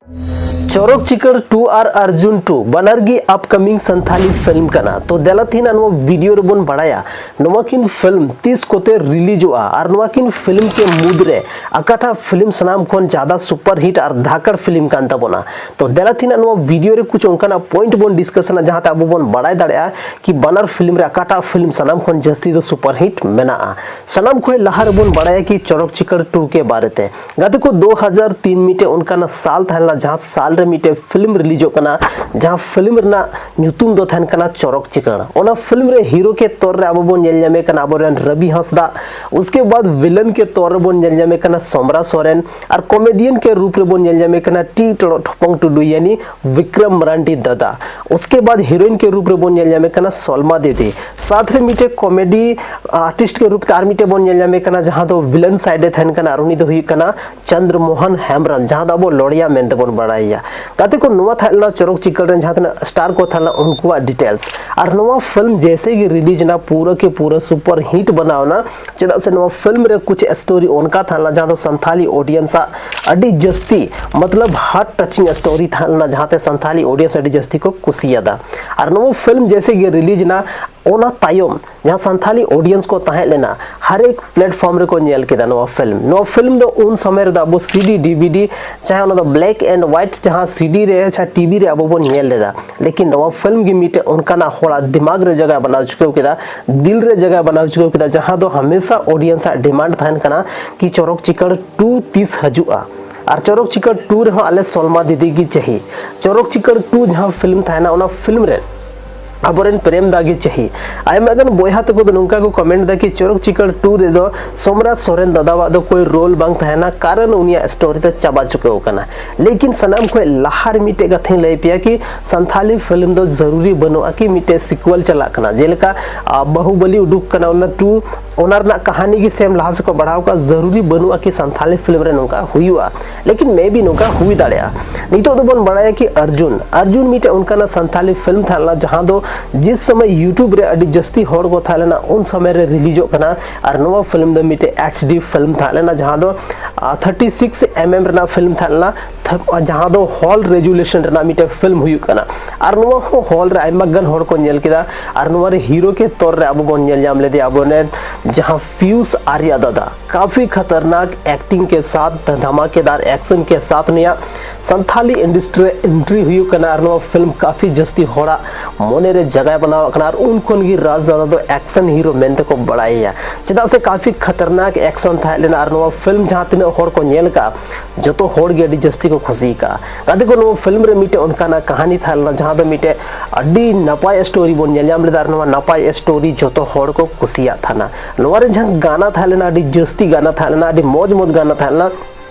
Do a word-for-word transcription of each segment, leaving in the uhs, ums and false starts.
ᱪᱚᱨᱚᱠ ᱪᱤᱠᱟᱹᱲ ᱴᱩ ᱟᱨ ᱟᱨᱡᱩᱱ ᱴᱩ ᱵᱟᱱᱟᱨ ᱜᱮ ᱟᱯᱠᱟᱢᱤᱝ ᱥᱟᱱᱛᱷᱟᱞᱤ ᱯᱷᱤᱞᱢ ᱠᱟᱱᱟ᱾ ᱛᱚ ᱫᱮᱞᱟ ᱛᱮᱦᱮᱧ ᱱᱚᱣᱟ ᱵᱷᱤᱰᱤᱭᱳ ᱨᱮᱵᱚᱱ ᱵᱟᱲᱟᱭᱟ ᱱᱚᱣᱟ ᱠᱤᱱ ᱯᱷᱤᱞᱢ ᱛᱤᱥ ᱠᱚᱛᱮ ᱨᱤᱞᱤᱡᱚᱜᱼᱟ ᱟᱨ ᱱᱚᱣᱟ ᱠᱤᱱ ᱯᱷᱤᱞᱢ ᱠᱮ ᱢᱩᱫᱽ ᱨᱮ ᱚᱠᱟᱴᱟᱜ ᱯᱷᱤᱞᱢ ᱥᱟᱱᱟᱢ ᱠᱷᱚᱱ ᱡᱟᱫᱟ ᱥᱩᱯᱟᱨ ᱦᱤᱴ ᱟᱨ ᱫᱷᱟᱠᱟᱲ ᱯᱷᱤᱞᱢ ᱠᱟᱱ ᱛᱟᱵᱚᱱᱟ᱾ ᱛᱚ ᱫᱮᱞᱟ ᱛᱮᱦᱮᱧ ᱱᱚᱣᱟ ᱵᱷᱤᱰᱤᱭᱳ ᱨᱮ ᱠᱩᱪ ᱚᱱᱠᱟᱱᱟᱜ ᱯᱚᱭᱮᱱᱴ ᱵᱚᱱ ᱰᱤᱥᱠᱟᱥ ᱡᱟᱦᱟᱸᱛᱮ ᱟᱵᱚ ᱵᱚᱱ ᱵᱟᱲᱟᱭ ᱫᱟᱲᱮᱭᱟᱜᱼᱟ ᱠᱤ ᱵᱟᱱᱟᱨ ᱯᱷᱤᱞᱢ ᱨᱮ ᱚᱠᱟᱴᱟᱜ ᱯᱷᱤᱞᱢ ᱥᱟᱱᱟᱢ ᱠᱷᱚᱱ ᱡᱟᱹᱥᱛᱤ ᱫᱚ ᱥᱩᱯᱟᱨ ᱦᱤᱴ ᱢᱮᱱᱟᱜᱼᱟ᱾ ᱥᱟᱱᱟᱢ ᱠᱷᱚᱱ ᱞᱟᱦᱟ ᱨᱮᱵᱚᱱ ᱵᱟᱲᱟᱭᱟ ᱠᱤ ᱪᱚᱨᱚᱠ ᱪᱤᱠᱟᱹᱲ ᱴᱩ ᱠᱮ ᱵᱟᱨᱮᱛᱮ᱾ ᱜᱟᱛᱮ ᱠᱚ, ᱫᱩ ᱦᱟᱡᱟᱨ ᱛᱤᱱ ᱢᱤᱫᱴᱮᱡ ᱚᱱᱠᱟᱱᱟᱜ ᱥᱟᱞ ᱛᱟᱦᱮᱸ ᱞᱮᱱᱟ ᱡᱟᱦᱟᱸ ᱥᱟᱞ ᱨᱮ ᱢᱤᱫᱴᱮᱡ ᱯᱷᱤᱞᱢ ᱨᱤᱞᱤᱡᱚᱜ ᱠᱟᱱᱟ, ᱡᱟᱦᱟᱸ ᱯᱷᱤᱞᱢ ᱨᱮᱱᱟᱜ ᱧᱩᱛᱩᱢ ᱫᱚ ᱛᱟᱦᱮᱱ ᱠᱟᱱᱟ ᱪᱚᱨᱚᱠ ᱪᱤᱠᱟᱹᱲ᱾ ᱚᱱᱟ ᱯᱷᱤᱞᱢ ᱨᱮ ᱦᱤᱨᱳ ᱠᱮ ᱛᱚᱨ ᱨᱮ ᱟᱵᱚ ᱵᱚᱱ ᱧᱮᱞ ᱧᱟᱢᱮ ᱠᱟᱱᱟ ᱟᱵᱚᱨᱮᱱ ᱨᱚᱵᱤ ᱦᱟᱸᱥᱫᱟ, ᱩᱥᱠᱮ ᱵᱟᱫ ᱵᱷᱤᱞᱮᱱ ᱠᱮ ᱛᱚᱨ ᱨᱮᱵᱚᱱ ᱧᱮᱞ ᱧᱟᱢᱮ ᱠᱟᱱᱟ ᱥᱚᱢᱨᱟ ᱥᱚᱨᱮᱱ, ᱟᱨ ᱠᱚᱢᱮᱰᱤᱭᱟᱱ ᱠᱮ ᱨᱩᱯ ᱨᱮᱵᱚᱱ ᱧᱮᱞ ᱧᱟᱢᱮ ᱠᱟᱱᱟ ᱴᱤ ᱴᱚᱲᱚᱜ ᱴᱷᱚᱯᱚᱝ ᱴᱩᱰᱩ ᱭᱟᱱᱤ ᱵᱤᱠᱨᱚᱢ ᱢᱟᱨᱟᱱᱰᱤ ᱫᱟᱫᱟ᱾ ᱩᱥᱠᱮ ᱵᱟᱫ ᱦᱤᱨᱳᱭᱤᱱ ᱠᱮ ᱨᱩᱯ ᱨᱮᱵᱚᱱ ᱧᱮᱞ ᱧᱟᱢᱮ ᱠᱟᱱᱟ ᱥᱚᱞᱢᱟ ᱫᱤᱫᱤ᱾ ᱥᱟᱛ ᱨᱮ ᱢᱤᱫᱴᱮᱡ ᱠᱚᱢᱮᱰᱤ ᱟᱨᱴᱤᱥᱴ ᱠᱮ ᱨᱩᱯ ᱛᱮ ᱟᱨ ᱢᱤᱫᱴᱮᱡ ᱵᱚᱱ ᱧᱮᱞ ᱧᱟᱢᱮ ᱠᱟᱱᱟ ᱡᱟᱦᱟᱸ ᱫᱚ ᱵᱷᱤᱞᱮᱱ ᱥᱟᱭᱤᱰ ᱨᱮ ᱛᱟᱦᱮᱱ ᱠᱟᱱᱟ ᱟᱨ ᱩᱱᱤ ᱫᱚ ᱦᱩᱭᱩᱜ ᱠᱟᱱᱟ ᱪᱚᱱᱫᱨᱚ ᱢᱳᱦᱚᱱ ᱦᱮᱢᱵᱨᱚᱢ, ᱡᱟᱦᱟᱸ ᱫᱚ ᱟᱵᱚ ᱞᱚᱲᱤᱭᱟ ᱢᱮᱱᱛᱮ ᱵᱚᱱ ᱵᱟᱲᱟᱭᱮᱭᱟ᱾ ᱜᱟᱛᱮ ᱠᱚ, ᱱᱚᱣᱟ ᱛᱟᱦᱮᱸ ᱞᱮᱱᱟ ᱪᱚᱨᱚᱠ ᱪᱤᱠᱟᱹᱲ ᱨᱮᱱ ᱡᱟᱦᱟᱸ ᱛᱤᱱᱟᱹᱜ ᱥᱴᱟᱨ ᱠᱚ ᱛᱟᱦᱮᱸ ᱞᱮᱱᱟ ᱩᱱᱠᱩᱣᱟᱜ ᱰᱤᱴᱮᱞᱥ᱾ ᱟᱨ ᱱᱚᱣᱟ ᱯᱷᱤᱞᱢ ᱡᱮᱭᱥᱮ ᱜᱮ ᱨᱤᱞᱤᱡᱽ ᱮᱱᱟ ᱯᱩᱨᱟᱹ ᱠᱮ ᱯᱩᱨᱟᱹ ᱥᱩᱯᱟᱨ ᱦᱤᱴ ᱵᱮᱱᱟᱣ ᱮᱱᱟ, ᱪᱮᱫᱟᱜ ᱥᱮ ᱱᱚᱣᱟ ᱯᱷᱤᱞᱢ ᱨᱮ ᱠᱩᱪ ᱥᱴᱳᱨᱤ ᱚᱱᱠᱟ ᱛᱟᱦᱮᱸ ᱞᱮᱱᱟ ᱡᱟᱦᱟᱸ ᱫᱚ ᱥᱟᱱᱛᱷᱟᱞᱤ ᱚᱰᱤᱭᱮᱱᱥ ᱟᱜ ᱟᱹᱰᱤ ᱡᱟᱹᱥᱛᱤ ᱢᱚᱛᱞᱚᱵ ᱦᱟᱨᱴ ᱴᱟᱪᱤᱝ ᱥᱴᱳᱨᱤ ᱛᱟᱦᱮᱸ ᱞᱮᱱᱟ ᱡᱟᱦᱟᱸᱛᱮ ᱥᱟᱱᱛᱷᱟᱞᱤ ᱚᱰᱤᱭᱮᱱᱥ ᱟᱹᱰᱤ ᱡᱟᱹᱥᱛᱤ ᱠᱚ ᱠᱩᱥᱤᱭᱟᱫᱟ᱾ ᱟᱨ ᱱᱚᱣᱟ ᱯᱷᱤᱞᱢ ᱡᱮᱭᱥᱮ ᱜᱮ ᱨᱤᱞᱤᱡᱽ ᱮᱱᱟ ᱚᱱᱟ ᱛᱟᱭᱚᱢ ᱡᱟᱦᱟᱸ ᱥᱟᱱᱛᱷᱟᱞᱤ ᱚᱰᱤᱭᱮᱱᱥ ᱠᱚ ᱛᱟᱦᱮᱸ ᱞᱮᱱᱟ ᱦᱟᱨᱮᱠ ᱯᱞᱮᱴᱯᱷᱚᱨᱢ ᱨᱮᱠᱚ ᱧᱮᱞ ᱠᱮᱫᱟ ᱱᱚᱣᱟ ᱯᱷᱤᱞᱢ᱾ ᱱᱚᱣᱟ ᱯᱷᱤᱞᱢ ᱫᱚ ᱩᱱ ᱥᱚᱢᱚᱭ ᱨᱮᱫᱚ ᱟᱵᱚ ᱥᱤᱰᱤ ᱰᱤᱵᱷᱤᱰᱤ ᱡᱟᱦᱟᱸ ᱚᱱᱟ ᱫᱚ ᱵᱞᱮᱠ ᱮᱱᱰ ᱦᱣᱟᱭᱤᱴ ᱡᱟᱦᱟᱸ ᱥᱤᱰᱤ ᱨᱮ ᱡᱟᱦᱟᱸ ᱴᱤᱵᱷᱤ ᱨᱮ ᱟᱵᱚ ᱵᱚᱱ ᱧᱮᱞ ᱞᱮᱫᱟ, ᱞᱮᱠᱤᱱ ᱱᱚᱣᱟ ᱯᱷᱤᱞᱢ ᱜᱮ ᱢᱤᱫᱴᱮᱡ ᱚᱱᱠᱟᱱᱟᱜ ᱦᱚᱲᱟᱜ ᱫᱤᱢᱟᱜᱽ ᱨᱮ ᱡᱟᱭᱜᱟ ᱵᱮᱱᱟᱣ ᱪᱩᱠᱟᱹᱣ ᱠᱮᱫᱟ, ᱫᱤᱞ ᱨᱮ ᱡᱟᱭᱜᱟ ᱵᱮᱱᱟᱣ ᱪᱩᱠᱟᱹᱣ ᱠᱮᱫᱟ ᱡᱟᱦᱟᱸ ᱫᱚ ᱦᱟᱢᱮᱥᱟ ᱚᱰᱤᱭᱮᱱᱥ ᱟᱜ ᱰᱤᱢᱟᱱᱰ ᱛᱟᱦᱮᱱ ᱠᱟᱱᱟ ᱠᱤ ᱪᱚᱨᱚᱠ ᱪᱤᱠᱟᱹᱲ ᱴᱩ ᱛᱤᱥ ᱦᱤᱡᱩᱜᱼᱟ᱾ ᱟᱨ ᱪᱚᱨᱚᱠ ᱪᱤᱠᱟᱹᱲ ᱴᱩ ᱨᱮᱦᱚᱸ ᱟᱞᱮ ᱥᱚᱞᱢᱟ ᱫᱤᱫᱤ ᱜᱮ ᱪᱟᱹᱦᱤ᱾ ᱪᱚᱨᱚᱠ ᱪᱤᱠᱟᱹᱲ ᱴᱩ ᱡᱟᱦᱟᱸ ᱯᱷᱤᱞᱢ ᱛᱟᱦᱮᱱᱟ ᱚᱱᱟ ᱯᱷᱤᱞᱢ ᱨᱮ ᱟᱵᱚᱨᱮᱱ ᱯᱨᱮᱢ ᱫᱟ ᱜᱮ ᱪᱟᱹᱦᱤ᱾ ᱟᱭᱢᱟ ᱜᱟᱱ ᱵᱚᱭᱦᱟ ᱛᱟᱠᱚ ᱫᱚ ᱱᱚᱝᱠᱟ ᱠᱚ ᱠᱚᱢᱮᱱᱴ ᱮᱫᱟ ᱠᱤ ᱪᱚᱨᱚᱠ ᱪᱤᱠᱟᱹᱲ ᱴᱩ ᱨᱮᱫᱚ ᱥᱚᱢᱨᱟ ᱥᱚᱨᱮᱱ ᱫᱟᱫᱟᱣᱟᱜ ᱫᱚ ᱠᱳᱭ ᱨᱳᱞ ᱵᱟᱝ ᱛᱟᱦᱮᱱᱟ, ᱠᱟᱨᱚᱱ ᱩᱱᱤᱭᱟᱜ ᱥᱴᱳᱨᱤ ᱫᱚ ᱪᱟᱵᱟ ᱪᱩᱠᱟᱹᱣ ᱟᱠᱟᱱᱟ᱾ ᱞᱮᱠᱤᱱ ᱥᱟᱱᱟᱢ ᱠᱷᱚᱱ ᱞᱟᱦᱟ ᱨᱮ ᱢᱤᱫᱴᱮᱡ ᱠᱟᱛᱷᱟᱧ ᱞᱟᱹᱭ ᱯᱮᱭᱟ ᱠᱤ ᱥᱟᱱᱛᱷᱟᱞᱤ ᱯᱷᱤᱞᱢ ᱫᱚ ᱡᱟᱹᱨᱩᱨᱤ ᱵᱟᱹᱱᱩᱜᱼᱟ ᱠᱤ ᱢᱤᱫᱴᱮᱡ ᱥᱤᱠᱩᱣᱮᱞ ᱪᱟᱞᱟᱜ ᱠᱟᱱᱟ, ᱡᱮᱞᱮᱠᱟ ᱟᱨ ᱵᱟᱦᱩᱵᱟᱞᱤ ᱩᱰᱩᱠ ᱠᱟᱱᱟ, ᱚᱱᱟ ᱴᱩ, ᱚᱱᱟ ᱨᱮᱱᱟᱜ ᱠᱟᱹᱦᱱᱤ ᱜᱮ ᱥᱮᱢ ᱞᱟᱦᱟ ᱥᱮᱫ ᱠᱚ ᱵᱟᱲᱦᱟᱣ ᱠᱟᱜᱼᱟ, ᱡᱟᱹᱨᱩᱨᱤ ᱵᱟᱹᱱᱩᱜᱼᱟ ᱠᱤ ᱥᱟᱱᱛᱷᱟᱞᱤ ᱯᱷᱤᱞᱢ ᱨᱮ ᱱᱚᱝᱠᱟ ᱦᱩᱭᱩᱜᱼᱟ᱾ ᱞᱮᱠᱤᱱ ᱢᱮ ᱵᱤ ᱱᱚᱝᱠᱟ ᱦᱩᱭ ᱫᱟᱲᱮᱭᱟᱜᱼᱟ᱾ ᱱᱤᱛᱚᱜ ᱫᱚᱵᱚᱱ ᱵᱟᱲᱟᱭᱟ ᱠᱤ ᱟᱨᱡᱩᱱ ᱟᱨᱡᱩᱱ ᱢᱤᱫᱴᱮᱱ ᱚᱱᱠᱟᱱᱟᱜ ᱥᱟᱱᱛᱟᱞᱤ ᱯᱷᱤᱞᱢ ᱛᱟᱦᱮᱸ ᱞᱮᱱᱟ, ᱡᱟᱦᱟᱸ ᱫᱚ ᱡᱤᱥ ᱥᱚᱢᱚᱭ YouTube ᱨᱮ ᱟᱹᱰᱤ ᱡᱟᱹᱥᱛᱤ ᱦᱚᱲ ᱠᱚ ᱛᱟᱦᱮᱸ ᱞᱮᱱᱟ, ᱩᱱ ᱥᱚᱢᱚᱭ ᱨᱮ ᱨᱤᱞᱤᱡᱚᱜ ᱠᱟᱱᱟ᱾ ᱟᱨ ᱱᱚᱣᱟ ᱯᱷᱤᱞᱢ ᱫᱚ ᱢᱤᱫᱴᱮᱱ HD ᱯᱷᱤᱞᱢ ᱛᱟᱦᱮᱸ ᱞᱮᱱᱟ, ᱡᱟᱦᱟᱸ ᱫᱚ ᱛᱷᱟᱨᱴᱤ ᱥᱤᱠᱥ ᱮᱢ ᱮᱢ ᱨᱮᱱᱟᱜ ᱯᱷᱤᱞᱢ ᱛᱟᱦᱮᱸ ᱞᱮᱱᱟ, ᱛᱷᱟ- ᱡᱟᱦᱟᱸ ᱫᱚ ᱦᱚᱞ ᱨᱮᱡᱩᱞᱮᱥᱚᱱ ᱨᱮᱱᱟᱜ ᱢᱤᱫᱴᱮᱱ ᱯᱷᱤᱞᱢ ᱦᱩᱭᱩᱜ ᱠᱟᱱᱟ᱾ ᱟᱨ ᱱᱚᱣᱟ ᱦᱚᱸ ᱦᱚᱞ ᱨᱮ ᱟᱭᱢᱟ ᱜᱟᱱ ᱦᱚᱲ ᱠᱚ ᱧᱮᱞ ᱠᱮᱫᱟ᱾ ᱟᱨ ᱱᱚᱣᱟ ᱨᱮ ᱦᱤᱨᱳ ᱠᱮ ᱛᱚᱨ ᱨᱮ ᱟᱵᱚ ᱵᱚᱱ ᱧᱮᱞ ᱧᱟᱢ ᱞᱮᱫᱮᱭᱟ ᱟᱵᱚ ᱨᱮᱱ ᱡᱟᱦᱟᱸ ᱯᱤᱭᱩᱥ ᱟᱨᱭᱟ ᱫᱟᱫᱟ, ᱠᱟᱯᱷᱤ ᱠᱷᱟᱛᱟᱨᱱᱟᱠ ᱮᱠᱴᱤᱝ ᱠᱮ ᱥᱟᱛᱷ, ᱫᱷᱟᱢᱟᱠᱮᱫᱟᱨ ᱮᱠᱥᱚᱱ ᱠᱮ ᱥᱟᱛᱷ ᱱᱩᱭᱟᱜ ᱥᱟᱱᱛᱷᱟᱞᱤ ᱤᱱᱰᱟᱥᱴᱨᱤ ᱨᱮ ᱮᱱᱴᱨᱤ ᱦᱩᱭᱩᱜ ᱠᱟᱱᱟ᱾ ᱟᱨ ᱱᱚᱣᱟ ᱯᱷᱤᱞᱢ ᱠᱟᱯᱷᱤ ᱡᱟᱹᱥᱛᱤ ᱦᱚᱲᱟᱜ ᱢᱚᱱᱮ ᱨᱮ ᱡᱟᱭᱜᱟᱭ ᱵᱮᱱᱟᱣ ᱟᱠᱟᱱᱟ᱾ ᱟᱨ ᱩᱱ ᱠᱷᱚᱱ ᱜᱮ ᱨᱟᱡᱽ ᱫᱟᱫᱟ ᱫᱚ ᱮᱠᱥᱚᱱ ᱦᱤᱨᱳ ᱢᱮᱱᱛᱮ ᱠᱚ ᱵᱟᱲᱟᱭᱮᱭᱟ, ᱪᱮᱫᱟᱜ ᱥᱮ ᱠᱟᱯᱷᱤ ᱠᱷᱟᱛᱟᱨᱱᱟᱠ ᱮᱠᱥᱚᱱ ᱛᱟᱦᱮᱸ ᱞᱮᱱᱟ᱾ ᱟᱨ ᱱᱚᱣᱟ ᱯᱷᱤᱞᱢ ᱡᱟᱦᱟᱸ ᱛᱤᱱᱟᱹᱜ ᱦᱚᱲ ᱠᱚ ᱧᱮᱞ ᱠᱟᱜᱼᱟ, ᱡᱚᱛᱚ ᱦᱚᱲ ᱜᱮ ᱟᱹᱰᱤ ᱡᱟᱹᱥᱛᱤ ᱠᱚ ᱠᱩᱥᱤ ᱟᱠᱟᱜᱼᱟ᱾ ᱜᱟᱛᱮ ᱠᱚ, ᱱᱚᱣᱟ ᱯᱷᱤᱞᱢ ᱨᱮ ᱢᱤᱫᱴᱮᱱ ᱚᱱᱠᱟᱱᱟᱜ ᱠᱟᱹᱦᱱᱤ ᱛᱟᱦᱮᱸ ᱞᱮᱱᱟ, ᱡᱟᱦᱟᱸ ᱫᱚ ᱢᱤᱫᱴᱮᱱ ᱟᱹᱰᱤ ᱱᱟᱯᱟᱭ ᱥᱴᱳᱨᱤ ᱵᱚᱱ ᱧᱮᱞ ᱧᱟᱢ ᱞᱮᱫᱟ᱾ ᱟᱨ ᱱᱚᱣᱟ ᱱᱟᱯᱟᱭ ᱥᱴᱳᱨᱤ ᱡᱚᱛᱚ ᱦᱚᱲ ᱠᱚ ᱠᱩᱥᱤᱭᱟᱜ ᱛᱟᱦᱮᱱᱟ᱾ ᱱᱚᱣᱟ ᱨᱮ ᱡᱟᱦᱟᱸ ᱜᱟᱱᱟ ᱛᱟᱦᱮᱸ ᱞᱮᱱᱟ, ᱟᱹᱰᱤ ᱡᱟᱹᱥᱛᱤ ᱜᱟᱱᱟ ᱛᱟᱦᱮᱸ ᱞᱮᱱᱟ, ᱟᱹᱰᱤ ᱢᱚᱡᱽ ᱢᱚᱡᱽ ᱜᱟᱱᱟ ᱛᱟᱦᱮᱸ ᱞᱮᱱᱟ᱾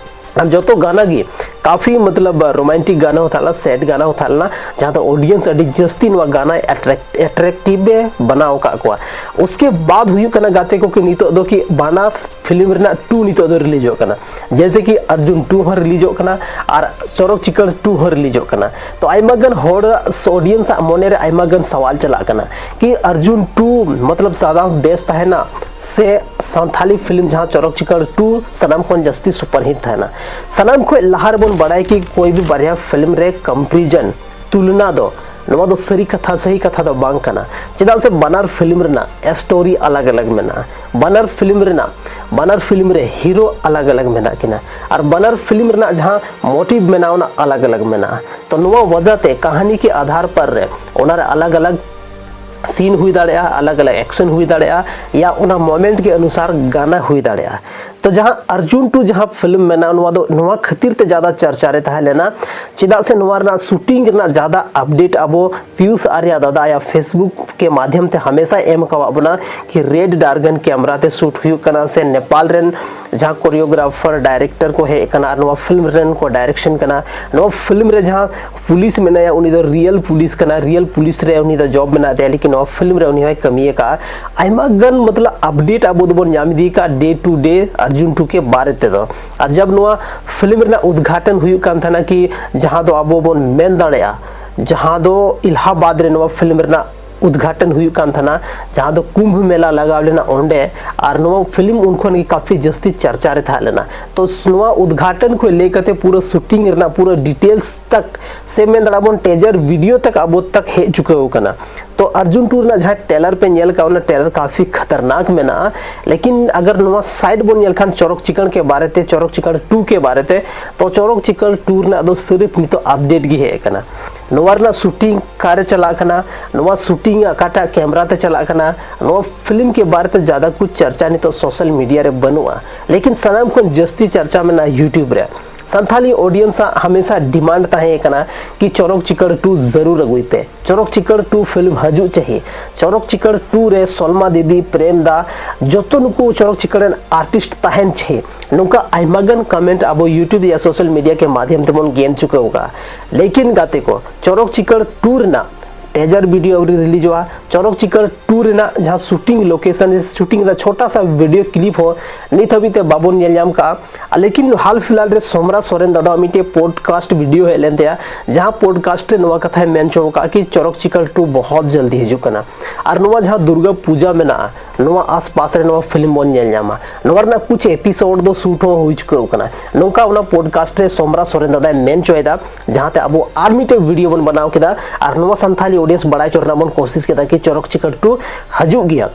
ᱟᱨ ᱡᱚᱛᱚ ᱜᱟᱱᱟ ᱜᱮ ᱠᱟᱯᱷᱤ ᱢᱚᱛᱞᱚᱵ ᱨᱳᱢᱟᱱᱴᱤᱠ ᱜᱟᱱᱟ ᱦᱚᱸ ᱛᱟᱦᱮᱸ ᱞᱮᱱᱟ, ᱥᱮᱰ ᱜᱟᱱᱟ ᱦᱚᱸ ᱛᱟᱦᱮᱸ ᱞᱮᱱᱟ, ᱡᱟᱦᱟᱸ ᱫᱚ ᱚᱰᱤᱭᱮᱱᱥ ᱟᱹᱰᱤ ᱡᱟᱹᱥᱛᱤ ᱱᱚᱣᱟ ᱜᱟᱱᱟ ᱮᱴᱨᱮᱠᱴᱤᱵᱷ ᱮ ᱵᱮᱱᱟᱣ ᱟᱠᱟᱫ ᱠᱚᱣᱟ᱾ ᱩᱥᱠᱮ ᱵᱟᱫ ᱦᱩᱭᱩᱜ ᱠᱟᱱᱟ ᱜᱟᱛᱮ ᱠᱚ ᱠᱤ ᱱᱤᱛᱚᱜ ᱫᱚ ᱠᱤ ᱵᱟᱱᱟᱨ ᱯᱷᱤᱞᱢ ᱨᱮᱱᱟᱜ ᱴᱩ ᱱᱤᱛᱚᱜ ᱫᱚ ᱨᱤᱞᱤᱡᱚᱜ ᱠᱟᱱᱟ, ᱡᱮᱭᱥᱮ ᱠᱤ ᱟᱨᱡᱩᱱ ᱴᱩ ᱦᱚᱸ ᱨᱤᱞᱤᱡᱚᱜ ᱠᱟᱱᱟ ᱟᱨ ᱪᱚᱨᱚᱠ ᱪᱤᱠᱟᱹᱲ ᱴᱩ ᱦᱚᱸ ᱨᱤᱞᱤᱡᱚᱜ ᱠᱟᱱᱟ᱾ ᱛᱚ ᱟᱭᱢᱟ ᱜᱟᱱ ᱦᱚᱲ, ᱚᱰᱤᱭᱮᱱᱥ ᱟᱜ ᱢᱚᱱᱮ ᱨᱮ ᱟᱭᱢᱟ ᱜᱟᱱ ᱥᱟᱣᱟᱞ ᱪᱟᱞᱟᱜ ᱠᱟᱱᱟ ᱠᱤ ᱟᱨᱡᱩᱱ ᱴᱩ ᱢᱚᱛᱞᱚᱵ ᱥᱟᱫᱟ ᱵᱮᱥ ᱛᱟᱦᱮᱱᱟ ᱥᱮ ᱥᱟᱱᱛᱷᱟᱞᱤ ᱯᱷᱤᱞᱢ ᱡᱟᱦᱟᱸ ᱪᱚᱨᱚᱠ ᱪᱤᱠᱟᱹᱲ ᱴᱩ ᱥᱟᱱᱟᱢ ᱠᱷᱚᱱ ᱡᱟᱹᱥᱛᱤ ᱥᱩᱯᱟᱨᱦᱤᱴ ᱛᱟᱦᱮᱱᱟ᱾ ᱥᱟᱱᱟᱢ ᱠᱷᱚᱱ ᱞᱟᱦᱟ ᱨᱮᱵᱚᱱ ᱵᱟᱲᱟᱭ ᱠᱤ ᱠᱳᱭ ᱵᱷᱤ ᱵᱟᱨᱭᱟ ᱯᱷᱤᱞᱢ ᱨᱮ ᱠᱚᱢᱯᱮᱨᱤᱡᱚᱱ, ᱛᱩᱞᱱᱟ ᱫᱚ, ᱱᱚᱣᱟ ᱫᱚ ᱥᱟᱹᱨᱤ ᱠᱟᱛᱷᱟ, ᱥᱟᱹᱦᱤ ᱠᱟᱛᱷᱟ ᱫᱚ ᱵᱟᱝ ᱠᱟᱱᱟ᱾ ᱪᱮᱫᱟᱜ ᱥᱮ ᱵᱟᱱᱟᱨ ᱯᱷᱤᱞᱢ ᱨᱮᱱᱟᱜ ᱥᱴᱳᱨᱤ ᱟᱞᱟᱜᱽ ᱟᱞᱟᱜᱽ ᱢᱮᱱᱟᱜᱼᱟ᱾ ᱵᱟᱱᱟᱨ ᱯᱷᱤᱞᱢ ᱨᱮᱱᱟᱜ, ᱵᱟᱱᱟᱨ ᱯᱷᱤᱞᱢ ᱨᱮ ᱦᱤᱨᱳ ᱟᱞᱟᱜᱽ ᱟᱞᱟᱜᱽ ᱢᱮᱱᱟᱜ ᱠᱤᱱᱟ᱾ ᱟᱨ ᱵᱟᱱᱟᱨ ᱯᱷᱤᱞᱢ ᱨᱮᱱᱟᱜ ᱡᱟᱦᱟᱸ ᱢᱳᱴᱤᱵᱷ ᱢᱮᱱᱟᱜᱼᱟ, ᱚᱱᱟ ᱟᱞᱟᱜᱽ ᱟᱞᱟᱜᱽ ᱢᱮᱱᱟᱜᱼᱟ᱾ ᱛᱚ ᱱᱚᱣᱟ ᱣᱟᱡᱟ ᱛᱮ ᱠᱟᱹᱦᱱᱤ ᱠᱮ ᱟᱫᱷᱟᱨ ᱯᱟᱨ ᱨᱮ ᱚᱱᱟ ᱨᱮ ᱟᱞᱟᱜᱽ ᱟᱞᱟᱜᱽ ᱥᱤᱱ ᱦᱩᱭ ᱫᱟᱲᱮᱭᱟᱜᱼᱟ, ᱟᱞᱟᱜᱽ ᱟᱞᱟᱜᱽ ᱮᱠᱥᱚᱱ ᱦᱩᱭ ᱫᱟᱲᱮᱭᱟᱜᱼᱟ, ᱭᱟ ᱚᱱᱟ ᱢᱳᱢᱮᱱᱴ ᱜᱮ ᱚᱱᱩᱥᱟᱨ ᱜᱟᱱᱟ ᱦᱩᱭ ᱫᱟᱲᱮᱭᱟᱜᱼᱟ᱾ ᱛᱚ ᱡᱟᱦᱟᱸ ᱟᱨᱡᱩᱱ ᱴᱩ ᱡᱟᱦᱟᱸ ᱯᱷᱤᱞᱢ ᱢᱮᱱᱟᱜᱼᱟ, ᱱᱚᱣᱟ ᱫᱚ ᱱᱚᱣᱟ ᱠᱷᱟᱹᱛᱤᱨ ᱛᱮ ᱡᱟᱫᱟ ᱪᱟᱨᱪᱟ ᱨᱮ ᱛᱟᱦᱮᱸ ᱞᱮᱱᱟ, ᱪᱮᱫᱟᱜ ᱥᱮ ᱱᱚᱣᱟ ᱨᱮᱱᱟᱜ ᱥᱩᱴᱤᱝ ᱨᱮᱱᱟᱜ ᱡᱟᱫᱟ ᱟᱯᱰᱮᱴ ᱟᱵᱚ ᱯᱤᱭᱩᱥ ᱟᱨᱭᱟ ᱫᱟᱫᱟ ᱟᱭᱟᱜ ᱯᱷᱮᱥᱵᱩᱠ ᱠᱮ ᱢᱟᱫᱷᱭᱚᱢ ᱛᱮ ᱦᱟᱢᱮᱥᱟᱭ ᱮᱢ ᱟᱠᱟᱣᱟᱫ ᱵᱚᱱᱟ ᱠᱤ ᱨᱮᱰ ᱰᱟᱨᱜᱟᱱ ᱠᱮᱢᱨᱟ ᱛᱮ ᱥᱩᱴ ᱦᱩᱭᱩᱜ ᱠᱟᱱᱟ ᱥᱮ ᱱᱮᱯᱟᱞ ᱨᱮᱱ ᱡᱟᱦᱟᱸ ᱠᱳᱨᱤᱭᱳᱜᱨᱟᱯᱷᱟᱨ ᱰᱟᱭᱨᱮᱠᱴᱚᱨ ᱠᱚ ᱦᱮᱡ ᱟᱠᱟᱱᱟ ᱟᱨ ᱱᱚᱣᱟ ᱯᱷᱤᱞᱢ ᱨᱮᱱ ᱠᱚ ᱰᱟᱭᱨᱮᱠᱥᱚᱱ ᱠᱟᱱᱟ᱾ ᱱᱚᱣᱟ ᱯᱷᱤᱞᱢ ᱨᱮ ᱡᱟᱦᱟᱸ ᱯᱩᱞᱤᱥ ᱢᱮᱱᱟᱭᱟ, ᱩᱱᱤ ᱫᱚ ᱨᱤᱭᱮᱞ ᱯᱩᱞᱤᱥ ᱠᱟᱱᱟ, ᱨᱤᱭᱮᱞ ᱯᱩᱞᱤᱥ ᱨᱮ ᱩᱱᱤ ᱫᱚ ᱡᱚᱵ ᱢᱮᱱᱟᱜ ᱛᱟᱭᱟ᱾ ᱞᱮᱠᱤᱱ ᱱᱚᱣᱟ ᱯᱷᱤᱞᱢ ᱨᱮ ᱩᱱᱤ ᱦᱚᱸᱭ ᱠᱟᱹᱢᱤ ᱟᱠᱟᱫᱼᱟ᱾ ᱟᱭᱢᱟ ᱜᱟᱱ ᱢᱚᱛᱞᱚᱵ ᱟᱯᱰᱮᱴ ᱟᱵᱚ ᱫᱚᱵᱚᱱ ᱧᱟᱢ ᱤᱫᱤ ᱟᱠᱟᱫ ᱰᱮ ᱴᱩ ᱰᱮ ᱟᱨᱡᱩᱱ ᱴᱩ ᱠᱮ ᱵᱟᱨᱮ ᱛᱮᱫᱚ᱾ ᱟᱨ ᱡᱟᱵ ᱱᱚᱣᱟ ᱯᱷᱤᱞᱢ ᱨᱮᱱᱟᱜ ᱩᱫᱽᱜᱷᱟᱴᱚᱱ ᱦᱩᱭᱩᱜ ᱠᱟᱱ ᱛᱟᱦᱮᱱᱟ ᱠᱤ, ᱡᱟᱦᱟᱸ ᱫᱚ ᱟᱵᱚ ᱵᱚᱱ ᱢᱮᱱ ᱫᱟᱲᱮᱭᱟᱜᱼᱟ, ᱡᱟᱦᱟᱸ ᱫᱚ ᱮᱞᱟᱦᱟᱵᱟᱫᱽ ᱨᱮ ᱱᱚᱣᱟ ᱯᱷᱤᱞᱢ ᱨᱮᱱᱟᱜ ᱩᱫᱽᱜᱷᱟᱴᱚᱱ ᱦᱩᱭᱩᱜ ᱠᱟᱱ ᱛᱟᱦᱮᱱᱟ, ᱡᱟᱦᱟᱸ ᱫᱚ ᱠᱩᱢᱵᱷ ᱢᱮᱞᱟ ᱞᱟᱜᱟᱣ ᱞᱮᱱᱟ ᱚᱸᱰᱮ᱾ ᱟᱨ ᱱᱚᱣᱟ ᱯᱷᱤᱞᱢ ᱩᱱ ᱠᱷᱚᱱ ᱜᱮ ᱠᱟᱯᱷᱤ ᱡᱟᱹᱥᱛᱤ ᱪᱟᱨᱪᱟ ᱨᱮ ᱛᱟᱦᱮᱸ ᱞᱮᱱᱟ᱾ ᱛᱚ ᱱᱚᱣᱟ ᱩᱫᱽᱜᱷᱟᱴᱚᱱ ᱠᱷᱚᱱ ᱞᱟᱹᱭ ᱠᱟᱛᱮ ᱯᱩᱨᱟᱹ ᱥᱩᱴᱤᱝ ᱨᱮᱱᱟᱜ ᱯᱩᱨᱟᱹ ᱰᱤᱴᱮᱞᱥ ᱛᱟᱠ ᱥᱮ ᱢᱮᱱ ᱫᱟᱲᱮᱭᱟᱜᱼᱟ ᱵᱚᱱ ᱴᱮᱡᱟᱨ ᱵᱷᱤᱰᱤᱭᱳ ᱛᱟᱠ ᱟᱵᱚ ᱛᱟᱠ ᱦᱮᱡ ᱪᱩᱠᱟᱹᱣ ᱟᱠᱟᱱᱟ᱾ ᱛᱚ ᱟᱨᱡᱩᱱ ᱴᱩ ᱨᱮᱱᱟᱜ ᱡᱟᱦᱟᱸ ᱴᱮᱞᱟᱨ ᱯᱮ ᱧᱮᱞ ᱠᱟᱜ, ᱚᱱᱟ ᱴᱮᱞᱟᱨ ᱠᱟᱯᱷᱤ ᱠᱷᱟᱛᱟᱨᱱᱟᱠ ᱢᱮᱱᱟᱜᱼᱟ᱾ ᱞᱮᱠᱤᱱ ᱟᱜᱟᱨ ᱱᱚᱣᱟ ᱥᱟᱭᱤᱰ ᱵᱚᱱ ᱧᱮᱞ ᱠᱷᱟᱱ ᱪᱚᱨᱚᱠ ᱪᱤᱠᱟᱹᱲ ᱠᱮ ᱵᱟᱨᱮ ᱛᱮ, ᱪᱚᱨᱚᱠ ᱪᱤᱠᱟᱹᱲ ᱴᱩ ᱠᱮ ᱵᱟᱨᱮ ᱛᱮ, ᱛᱚ ᱪᱚᱨᱚᱠ ᱪᱤᱠᱟᱹᱲ ᱴᱩ ᱨᱮᱱᱟᱜ ᱫᱚ ᱥᱤᱨᱤᱯ ᱱᱤᱛᱚᱜ ᱟᱯᱰᱮᱴ ᱜᱮ ᱦᱮᱡ ᱟᱠᱟᱱᱟ᱾ ᱱᱚᱣᱟ ᱨᱮᱱᱟᱜ ᱥᱩᱴᱤᱝ ᱚᱠᱟᱨᱮ ᱪᱟᱞᱟᱜ ᱠᱟᱱᱟ, ᱱᱚᱣᱟ ᱥᱩᱴᱤᱝ ᱚᱠᱟᱴᱟᱜ ᱠᱮᱢᱨᱟ ᱛᱮ ᱪᱟᱞᱟᱜ ᱠᱟᱱᱟ, ᱱᱚᱣᱟ ᱯᱷᱤᱞᱢ ᱠᱮ ᱵᱟᱨᱮ ᱛᱮ ᱡᱟᱫᱟ ᱠᱩᱪ ᱪᱟᱨᱪᱟ ᱱᱤᱛᱚᱜ ᱥᱳᱥᱟᱞ ᱢᱤᱰᱤᱭᱟ ᱨᱮ ᱵᱟᱹᱱᱩᱜᱼᱟ᱾ ᱞᱮᱠᱤᱱ ᱥᱟᱱᱟᱢ ᱠᱷᱚᱱ ᱡᱟᱹᱥᱛᱤ ᱪᱟᱨᱪᱟ ᱢᱮᱱᱟᱜᱼᱟ ᱭᱩᱴᱤᱭᱩᱵᱽ ᱨᱮ᱾ ᱥᱟᱱᱛᱷᱟᱞᱤ ᱚᱰᱤᱭᱮᱱᱥ ᱟᱜ ᱦᱟᱢᱮᱥᱟ ᱰᱤᱢᱟᱱᱰ ᱛᱟᱦᱮᱸ ᱠᱟᱱᱟ ᱠᱤ ᱪᱚᱨᱚᱠ ᱪᱤᱠᱟᱹᱲ ᱴᱩ ᱡᱟᱹᱨᱩᱲ ᱟᱹᱜᱩᱭ ᱯᱮ, ᱪᱚᱨᱚᱠ ᱪᱤᱠᱟᱹᱲ ᱴᱩ ᱯᱷᱤᱞᱢ ᱦᱤᱡᱩᱜ ᱪᱟᱹᱦᱤ, ᱪᱚᱨᱚᱠ ᱪᱤᱠᱟᱹᱲ ᱴᱩ ᱨᱮ ᱥᱚᱞᱢᱟ ᱫᱤᱫᱤ, ᱯᱨᱮᱢ ᱫᱟ, ᱡᱚᱛᱚ ᱱᱩᱠᱩ ᱪᱚᱨᱚᱠ ᱪᱤᱠᱟᱹᱲ ᱨᱮᱱ ᱟᱨᱴᱤᱥᱴ ᱛᱟᱦᱮᱱ ᱪᱟᱹᱦᱤ᱾ ᱱᱚᱝᱠᱟ ᱟᱭᱢᱟ ᱜᱟᱱ ᱠᱚᱢᱮᱱᱴ ᱟᱵᱚ ᱭᱩᱴᱤᱭᱩᱵᱽ ᱭᱟ ᱥᱳᱥᱟᱞ ᱢᱤᱰᱤᱭᱟ ᱠᱮ ᱢᱟᱫᱷᱭᱚᱢ ᱛᱮᱵᱚᱱ ᱜᱮᱱ ᱪᱩᱠᱟᱹᱣ ᱟᱠᱟᱫᱼᱟ᱾ ᱞᱮᱠᱤᱱ ᱜᱟᱛᱮ ᱠᱚ, ᱪᱚᱨᱚᱠ ᱪᱤᱠᱟᱹᱲ ᱴᱩ ᱨᱮᱱᱟᱜ ᱴᱮᱡᱟᱨ ᱵᱷᱤᱰᱤᱭᱳ ᱟᱹᱣᱨᱤ ᱨᱤᱞᱤᱡᱚᱜᱼᱟ᱾ ᱪᱚᱨᱚᱠ ᱪᱤᱠᱟᱹᱲ ᱴᱩ ᱨᱮᱱᱟᱜ ᱡᱟᱦᱟᱸ ᱥᱩᱴᱤᱝ ᱞᱳᱠᱮᱥᱚᱱ, ᱪᱷᱳᱴᱟ ᱥᱟ ᱵᱷᱤᱰᱤᱭᱳ ᱠᱞᱤᱯ ᱦᱚᱸ ᱱᱤᱛ ᱦᱟᱹᱵᱤᱡ ᱛᱮ ᱵᱟᱵᱚᱱ ᱧᱮᱞ ᱧᱟᱢ ᱠᱟᱜᱼᱟ᱾ ᱞᱮᱠᱤᱱ ᱦᱟᱞ ᱯᱷᱤᱞᱦᱟᱞ ᱨᱮ ᱥᱳᱢᱨᱟ ᱥᱚᱨᱮᱱ ᱫᱟᱫᱟᱣᱟᱜ ᱢᱤᱫᱴᱮᱡ ᱯᱚᱰᱠᱟᱥᱴ ᱵᱷᱤᱰᱤᱭᱳ ᱦᱮᱡ ᱞᱮᱱ ᱛᱟᱭᱟ, ᱡᱟᱦᱟᱸ ᱯᱚᱰᱠᱟᱥᱴ ᱨᱮ ᱱᱚᱣᱟ ᱠᱟᱛᱷᱟᱭ ᱢᱮᱱ ᱦᱚᱪᱚ ᱟᱠᱟᱫᱼᱟ ᱠᱤ ᱪᱚᱨᱚᱠ ᱪᱤᱠᱟᱹᱲ ᱴᱩ ᱵᱚᱦᱚᱛ ᱡᱚᱞᱫᱤ ᱦᱤᱡᱩᱜ ᱠᱟᱱᱟ᱾ ᱟᱨ ᱱᱚᱣᱟ ᱡᱟᱦᱟᱸ ᱫᱩᱨᱜᱟ ᱯᱩᱡᱟ ᱢᱮᱱᱟᱜᱼᱟ, ᱱᱚᱣᱟ ᱟᱥᱯᱟᱥ ᱨᱮ ᱱᱚᱣᱟ ᱯᱷᱤᱞᱢ ᱵᱚᱱ ᱧᱮᱞ ᱧᱟᱢᱟ᱾ ᱱᱚᱣᱟ ᱨᱮᱱᱟᱜ ᱠᱩᱪ ᱮᱯᱤᱥᱳᱰ ᱫᱚ ᱥᱩᱴ ᱦᱚᱸ ᱦᱩᱭ ᱪᱩᱠᱟᱹᱣ ᱠᱟᱱᱟ, ᱱᱚᱝᱠᱟ ᱚᱱᱟ ᱯᱚᱰᱠᱟᱥᱴ ᱨᱮ ᱥᱳᱢᱨᱟ ᱥᱚᱨᱮᱱ ᱫᱟᱫᱟᱭ ᱢᱮᱱ ᱦᱚᱪᱚᱭᱮᱫᱟ᱾ ᱡᱟᱦᱟᱸᱛᱮ ᱟᱵᱚ ᱟᱨ ᱢᱤᱫᱴᱮᱡ ᱵᱷᱤᱰᱤᱭᱳ ᱵᱚᱱ ᱵᱮᱱᱟᱣ ᱠᱮᱫᱟ ᱟᱨ ᱱᱚᱣᱟ ᱥᱟᱱᱛᱷᱟᱞᱤ ᱚᱰᱤᱭᱮᱱᱥ ᱵᱟᱲᱟᱭ ᱦᱚᱪᱚ ᱨᱮᱱᱟᱜ ᱵᱚᱱ ᱠᱳᱥᱤᱥ ᱠᱮᱫᱟ ᱠᱤ ᱪᱚᱨᱚᱠ ᱪᱤᱠᱟᱹᱲ ᱴᱩ ᱦᱤᱡᱩᱜ ᱜᱮᱭᱟ᱾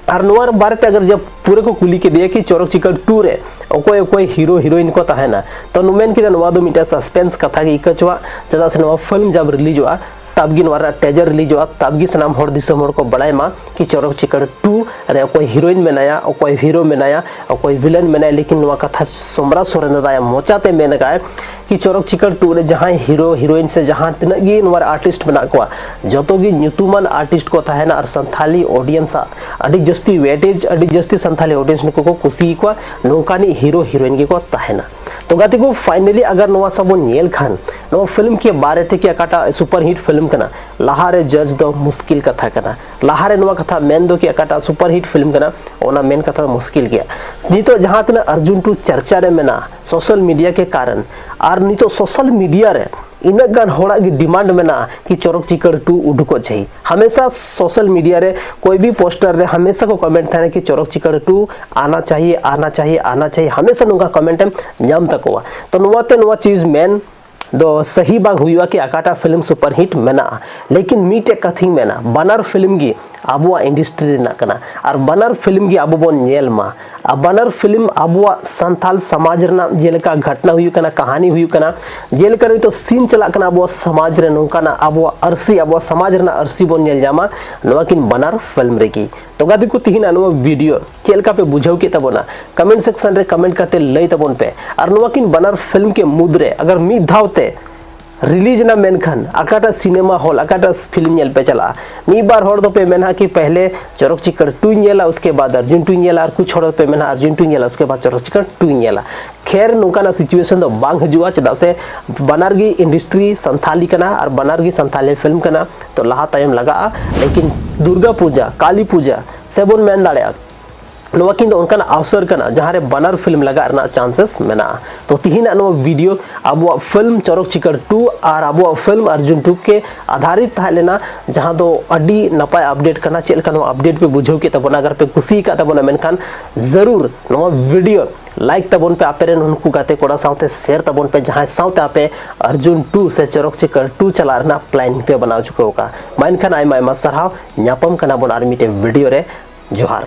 ᱟᱨ ᱱᱚᱣᱟ ᱵᱟᱨᱮᱛᱮ ᱟᱜᱟᱨ ᱡᱟᱵ ᱯᱩᱨᱟᱹ ᱠᱚ ᱠᱩᱞᱤ ᱠᱮᱫᱮᱭᱟ ᱠᱤ ᱪᱚᱨᱚᱠ ᱪᱤᱠᱟᱹᱲ ᱴᱩ ᱨᱮ ᱚᱠᱚᱭ ᱚᱠᱚᱭ ᱦᱤᱨᱳ ᱦᱤᱨᱳᱭᱤᱱ ᱠᱚ ᱛᱟᱦᱮᱱᱟ, ᱛᱚ ᱱᱩᱭ ᱢᱮᱱ ᱠᱮᱫᱟ ᱱᱚᱣᱟ ᱫᱚ ᱢᱤᱫᱴᱮᱱ ᱥᱟᱥᱯᱮᱱᱥ ᱠᱟᱛᱷᱟ ᱜᱮ ᱟᱹᱭᱠᱟᱹᱣ ᱦᱚᱪᱚᱣᱟᱜ, ᱪᱮᱫᱟᱜ ᱥᱮ ᱱᱚᱣᱟ ᱯᱷᱤᱞᱢ ᱡᱟᱵ ᱨᱤᱞᱤᱡᱚᱜᱼᱟ ᱛᱟᱵ ᱜᱮ ᱱᱚᱣᱟ ᱨᱮᱱᱟᱜ ᱴᱮᱡᱟᱨ ᱨᱤᱞᱤᱡᱚᱜᱼᱟ, ᱛᱟᱵ ᱜᱮ ᱥᱟᱱᱟᱢ ᱦᱚᱲ ᱫᱤᱥᱚᱢ ᱦᱚᱲ ᱠᱚ ᱵᱟᱲᱟᱭ ᱢᱟ ᱠᱤ ᱪᱚᱨᱚᱠ ᱪᱤᱠᱟᱹᱲ ᱴᱩ ᱨᱮ ᱚᱠᱚᱭ ᱦᱤᱨᱳᱭᱤᱱ ᱢᱮᱱᱟᱭᱟ, ᱚᱠᱚᱭ ᱦᱤᱨᱳ ᱢᱮᱱᱟᱭᱟ, ᱚᱠᱚᱭ ᱵᱷᱤᱞᱮᱱ ᱢᱮᱱᱟᱭᱟ᱾ ᱞᱮᱠᱤᱱ ᱱᱚᱣᱟ ᱠᱟᱛᱷᱟ ᱥᱚᱢᱨᱟ ᱥᱚᱨᱮᱱ ᱫᱟᱫᱟ ᱟᱭᱟᱜ ᱢᱚᱪᱟᱛᱮ ᱢᱮᱱ ᱟᱠᱟᱫ ᱠᱤ ᱪᱚᱨᱚᱠ ᱪᱤᱠᱟᱹᱲ ᱴᱩ ᱨᱮ ᱡᱟᱦᱟᱸᱭ ᱦᱤᱨᱳ ᱦᱤᱨᱳᱭᱤᱱ ᱥᱮ ᱡᱟᱦᱟᱸ ᱛᱤᱱᱟᱹᱜ ᱜᱮ ᱱᱚᱣᱟ ᱨᱮ ᱟᱨᱴᱤᱥᱴ ᱢᱮᱱᱟᱜ ᱠᱚᱣᱟ, ᱡᱚᱛᱚ ᱜᱮ ᱧᱩᱛᱩᱢᱟᱱ ᱟᱨᱴᱤᱥᱴ ᱠᱚ ᱛᱟᱦᱮᱱᱟ ᱟᱨ ᱥᱟᱱᱛᱷᱟᱞᱤ ᱚᱰᱤᱭᱮᱱᱥ ᱟᱜ ᱟᱹᱰᱤ ᱡᱟᱹᱥᱛᱤ ᱣᱮᱴᱮᱡᱽ, ᱟᱹᱰᱤ ᱡᱟᱹᱥᱛᱤ ᱥᱟᱱᱛᱷᱟᱞᱤ ᱚᱰᱤᱭᱮᱱᱥ ᱱᱩᱠᱩ ᱠᱚ ᱠᱩᱥᱤᱭᱟᱠᱚᱣᱟ, ᱱᱚᱝᱠᱟᱱᱤᱡ ᱦᱤᱨᱳ ᱦᱤᱨᱳᱭᱤᱱ ᱜᱮᱠᱚ ᱛᱟᱦᱮᱱᱟ᱾ ᱛᱚ ᱜᱟᱛᱮ ᱠᱚ, ᱯᱷᱟᱭᱱᱟᱞᱤ ᱟᱜᱟᱨ ᱱᱚᱣᱟ ᱥᱟᱵ ᱵᱚᱱ ᱧᱮᱞ ᱠᱷᱟᱱ, ᱱᱚᱣᱟ ᱯᱷᱤᱞᱢ ᱠᱮ ᱵᱟᱨᱮ ᱛᱮ ᱠᱤ ᱚᱠᱟᱴᱟᱜ ᱥᱩᱯᱟᱨ ᱦᱤᱴ ᱯᱷᱤᱞᱢ ᱠᱟᱱᱟ, ᱞᱟᱦᱟᱨᱮ ᱡᱟᱡᱽ ᱫᱚ ᱢᱩᱥᱠᱤᱞ ᱠᱟᱛᱷᱟ ᱠᱟᱱᱟ᱾ ᱞᱟᱦᱟᱨᱮ ᱱᱚᱣᱟ ᱠᱟᱛᱷᱟ ᱢᱮᱱ ᱫᱚ ᱠᱤ ᱚᱠᱟᱴᱟᱜ ᱥᱩᱯᱟᱨ ᱦᱤᱴ ᱯᱷᱤᱞᱢ ᱠᱟᱱᱟ, ᱚᱱᱟ ᱢᱮᱱ ᱠᱟᱛᱷᱟ ᱫᱚ ᱢᱩᱥᱠᱤᱞ ᱜᱮᱭᱟ᱾ ᱱᱤᱛᱚᱜ ᱡᱟᱦᱟᱸ ᱛᱤᱱᱟᱹᱜ ᱟᱨᱡᱩᱱ ᱴᱩ ᱪᱟᱨᱪᱟ ᱨᱮ ᱢᱮᱱᱟᱜᱼᱟ ᱥᱳᱥᱟᱞ ᱢᱤᱰᱤᱭᱟ ᱠᱮ ᱠᱟᱨᱚᱱ, ᱟᱨ ᱱᱤᱛᱚᱜ ᱥᱳᱥᱟᱞ ᱢᱤᱰᱤᱭᱟ ᱨᱮ ᱤᱱᱟᱹᱜ ᱜᱟᱱ ᱦᱚᱲᱟᱜ ᱜᱮ ᱰᱤᱢᱟᱱᱰ ᱢᱮᱱᱟᱜᱼᱟ ᱠᱤ ᱪᱚᱨᱚᱠ ᱪᱤᱠᱟᱹᱲ ᱴᱩ ᱩᱰᱩᱠᱚᱜ ᱪᱟᱹᱦᱤ᱾ ᱦᱟᱢᱮᱥᱟ ᱥᱳᱥᱟᱞ ᱢᱤᱰᱤᱭᱟ ᱨᱮ ᱠᱚᱭ ᱵᱤ ᱯᱳᱥᱴᱟᱨ ᱨᱮ ᱦᱟᱢᱮᱥᱟ ᱠᱚ ᱠᱚᱢᱮᱱᱴ ᱛᱟᱦᱮᱱᱟ ᱠᱤ ᱪᱚᱨᱚᱠ ᱪᱤᱠᱟᱹᱲ ᱴᱩ ᱟᱱᱟ ᱪᱟᱦᱤᱭᱮ, ᱟᱱᱟ ᱪᱟᱦᱤᱭᱮ, ᱟᱱᱟ ᱪᱟᱦᱤᱭᱮ, ᱦᱟᱢᱮᱥᱟ ᱱᱚᱝᱠᱟ ᱠᱚᱢᱮᱱᱴ ᱮᱢ ᱧᱟᱢ ᱛᱟᱠᱚᱣᱟ᱾ ᱛᱚ ᱱᱚᱣᱟᱛᱮ ᱱᱚᱣᱟ ᱪᱤᱡᱽ ᱢᱮᱱ ᱫᱚ ᱥᱟᱹᱦᱤ ᱵᱟᱝ ᱦᱩᱭᱩᱜᱼᱟ ᱠᱤ ᱚᱠᱟᱴᱟᱜ ᱯᱷᱤᱞᱢ ᱥᱩᱯᱟᱨ ᱦᱤᱴ ᱢᱮᱱᱟᱜᱼᱟ᱾ ᱞᱮᱠᱤᱱ ᱢᱤᱫᱴᱮᱡ ᱠᱟᱛᱷᱟᱧ ᱢᱮᱱᱟ, ᱵᱟᱱᱟᱨ ᱯᱷᱤᱞᱢ ᱜᱮ ᱟᱵᱚᱣᱟᱜ ᱤᱱᱰᱟᱥᱴᱨᱤ ᱨᱮᱱᱟᱜ ᱠᱟᱱᱟ, ᱟᱨ ᱵᱟᱱᱟᱨ ᱯᱷᱤᱞᱢ ᱜᱮ ᱟᱵᱚ ᱵᱚᱱ ᱧᱮᱞ ᱢᱟ᱾ ᱟᱨ ᱵᱟᱱᱟᱨ ᱯᱷᱤᱞᱢ ᱟᱵᱚᱣᱟᱜ ᱥᱟᱱᱛᱟᱞ ᱥᱚᱢᱟᱡᱽ ᱨᱮᱱᱟᱜ ᱡᱮᱞᱮᱠᱟ ᱜᱷᱚᱴᱱᱟ ᱦᱩᱭᱩᱜ ᱠᱟᱱᱟ, ᱠᱟᱦᱟᱱᱤ ᱦᱩᱭᱩᱜ ᱠᱟᱱᱟ, ᱡᱮᱞᱮᱠᱟ ᱱᱤᱛᱚᱜ ᱥᱤᱱ ᱪᱟᱞᱟᱜ ᱠᱟᱱᱟ ᱟᱵᱚᱣᱟᱜ ᱥᱚᱢᱟᱡᱽ ᱨᱮ, ᱱᱚᱝᱠᱟᱱᱟᱜ ᱟᱵᱚᱣᱟᱜ ᱟᱹᱨᱥᱤ, ᱟᱵᱚᱣᱟᱜ ᱥᱚᱢᱟᱡᱽ ᱨᱮᱱᱟᱜ ᱟᱹᱨᱥᱤ ᱵᱚᱱ ᱧᱮᱞ ᱧᱟᱢᱟ ᱱᱚᱣᱟ ᱠᱤᱱ ᱵᱟᱱᱟᱨ ᱯᱷᱤᱞᱢ ᱨᱮᱜᱮ᱾ ᱛᱚ ᱜᱟᱛᱮ ᱠᱚ, ᱛᱤᱦᱤᱧᱟᱜ ᱱᱚᱣᱟ ᱵᱷᱤᱰᱤᱭᱳ ᱪᱮᱫ ᱞᱮᱠᱟ ᱯᱮ ᱵᱩᱡᱷᱟᱹᱣ ᱠᱮᱫ ᱛᱟᱵᱚᱱᱟ? ᱠᱚᱢᱮᱱᱴ ᱥᱮᱠᱥᱚᱱ ᱨᱮ ᱠᱚᱢᱮᱱᱴ ᱠᱟᱛᱮ ᱞᱟᱹᱭ ᱛᱟᱵᱚᱱ ᱯᱮ᱾ ᱟᱨ ᱱᱚᱣᱟ ᱠᱤᱱ ᱵᱟᱱᱟᱨ ᱯᱷᱤᱞᱢ ᱠᱮ ᱢᱩᱫᱽᱨᱮ ᱟᱜᱟᱨ ᱢᱤᱫ ᱫᱷᱟᱣ ᱛᱮ ᱨᱤᱞᱤᱡᱽ ᱮᱱᱟ, ᱢᱮᱱᱠᱷᱟᱱ ᱚᱠᱟᱴᱟᱜ ᱥᱤᱱᱮᱢᱟ ᱦᱚᱞ, ᱚᱠᱟᱴᱟᱜ ᱯᱷᱤᱞᱢ ᱧᱮᱞ ᱯᱮ ᱪᱟᱞᱟᱜᱼᱟ? ᱢᱤᱫ ᱵᱟᱨ ᱦᱚᱲ ᱫᱚᱯᱮ ᱢᱮᱱᱟ ᱠᱤ ᱯᱮᱦᱞᱮ ᱪᱚᱨᱚᱠ ᱪᱤᱠᱟᱹᱲ ᱴᱩᱧ ᱧᱮᱞᱟ, ᱩᱥᱠᱮ ᱵᱟᱫ ᱟᱨᱡᱩᱱ ᱴᱩᱧ ᱧᱮᱞᱟ, ᱟᱨ ᱠᱩᱪ ᱦᱚᱲ ᱫᱚᱯᱮ ᱢᱮᱱᱟ ᱟᱨᱡᱩᱱ ᱴᱩᱧ ᱧᱮᱞᱟ, ᱩᱥᱠᱮ ᱵᱟᱫ ᱪᱚᱨᱚᱠ ᱪᱤᱠᱟᱹᱲ ᱴᱩᱧ ᱧᱮᱞᱟ᱾ ᱠᱷᱮᱨ, ᱱᱚᱝᱠᱟᱱᱟᱜ ᱥᱤᱪᱩᱭᱮᱥᱚᱱ ᱫᱚ ᱵᱟᱝ ᱦᱤᱡᱩᱜᱼᱟ, ᱪᱮᱫᱟᱜ ᱥᱮ ᱵᱟᱱᱟᱨ ᱜᱮ ᱤᱱᱰᱟᱥᱴᱨᱤ ᱥᱟᱱᱛᱷᱟᱞᱤ ᱠᱟᱱᱟ ᱟᱨ ᱵᱟᱱᱟᱨ ᱜᱮ ᱥᱟᱱᱛᱷᱟᱞᱤ ᱯᱷᱤᱞᱢ ᱠᱟᱱᱟ, ᱛᱚ ᱞᱟᱦᱟ ᱛᱟᱭᱚᱢ ᱞᱟᱜᱟᱜᱼᱟ᱾ ᱞᱮᱠᱤᱱ ᱫᱩᱨᱜᱟ ᱯᱩᱡᱟ, ᱠᱟᱞᱤ ᱯᱩᱡᱟ ᱥᱮ ᱵᱚᱱ ᱢᱮᱱ ᱫᱟᱲᱮᱭᱟᱜᱼᱟ, ᱱᱚᱣᱟ ᱠᱤᱱ ᱫᱚ ᱚᱱᱠᱟᱱᱟᱜ ᱚᱯᱥᱚᱨ ᱠᱟᱱᱟ ᱡᱟᱦᱟᱸ ᱨᱮ ᱵᱟᱱᱟᱨ ᱯᱷᱤᱞᱢ ᱞᱟᱜᱟᱜ ᱨᱮᱱᱟᱜ ᱪᱟᱱᱥᱮᱥ ᱢᱮᱱᱟᱜᱼᱟ᱾ ᱛᱚ ᱛᱤᱦᱤᱧᱟᱜ ᱱᱚᱣᱟ ᱵᱷᱤᱰᱤᱭᱳ ᱟᱵᱚᱣᱟᱜ ᱯᱷᱤᱞᱢ ᱪᱚᱨᱚᱠ ᱪᱤᱠᱟᱹᱲ ᱴᱩ ᱟᱨ ᱟᱵᱚᱣᱟᱜ ᱯᱷᱤᱞᱢ ᱟᱨᱡᱩᱱ ᱴᱩ ᱠᱮ ᱟᱫᱷᱟᱨᱤᱛ ᱛᱟᱦᱮᱸ ᱞᱮᱱᱟ, ᱡᱟᱦᱟᱸ ᱫᱚ ᱟᱹᱰᱤ ᱱᱟᱯᱟᱭ ᱟᱯᱰᱮᱴ ᱠᱟᱱᱟ᱾ ᱪᱮᱫ ᱞᱮᱠᱟ ᱱᱚᱣᱟ ᱟᱯᱰᱮᱴ ᱯᱮ ᱵᱩᱡᱷᱟᱹᱣ ᱠᱮᱫ ᱛᱟᱵᱚᱱᱟ? ᱟᱜᱟᱨ ᱯᱮ ᱠᱩᱥᱤ ᱟᱠᱟᱫ ᱛᱟᱵᱚᱱᱟ, ᱢᱮᱱᱠᱷᱟᱱ ᱡᱟᱹᱨᱩᱨ ᱱᱚᱣᱟ ᱵᱷᱤᱰᱤᱭᱳ ᱞᱟᱭᱤᱠ ᱛᱟᱵᱚᱱ ᱯᱮ, ᱟᱯᱮ ᱨᱮᱱ ᱩᱱᱠᱩ ᱜᱟᱛᱮ ᱠᱚᱲᱟ ᱥᱟᱶᱛᱮ ᱥᱮᱭᱟᱨ ᱛᱟᱵᱚᱱ ᱯᱮ, ᱡᱟᱦᱟᱸᱭ ᱥᱟᱶᱛᱮ ᱟᱯᱮ ᱟᱨᱡᱩᱱ ᱴᱩ ᱥᱮ ᱪᱚᱨᱚᱠ ᱪᱤᱠᱟᱹᱲ ᱴᱩ ᱪᱟᱞᱟᱜ ᱨᱮᱱᱟᱜ ᱯᱞᱟᱱ ᱯᱮ ᱵᱮᱱᱟᱣ ᱦᱚᱪᱚ ᱟᱠᱟᱫᱼᱟ᱾ ᱢᱟ ᱮᱱᱠᱷᱟᱱ ᱟᱭᱢᱟ ᱟᱭᱢᱟ ᱥᱟᱨᱦᱟᱣ, ᱧᱟᱯᱟᱢ ᱠᱟᱱᱟ ᱵᱚᱱ ᱟᱨ ᱢᱤᱫᱴᱮᱡ ᱵᱷᱤᱰᱤᱭᱳ ᱨᱮ᱾ ᱡᱚᱦᱟᱨ᱾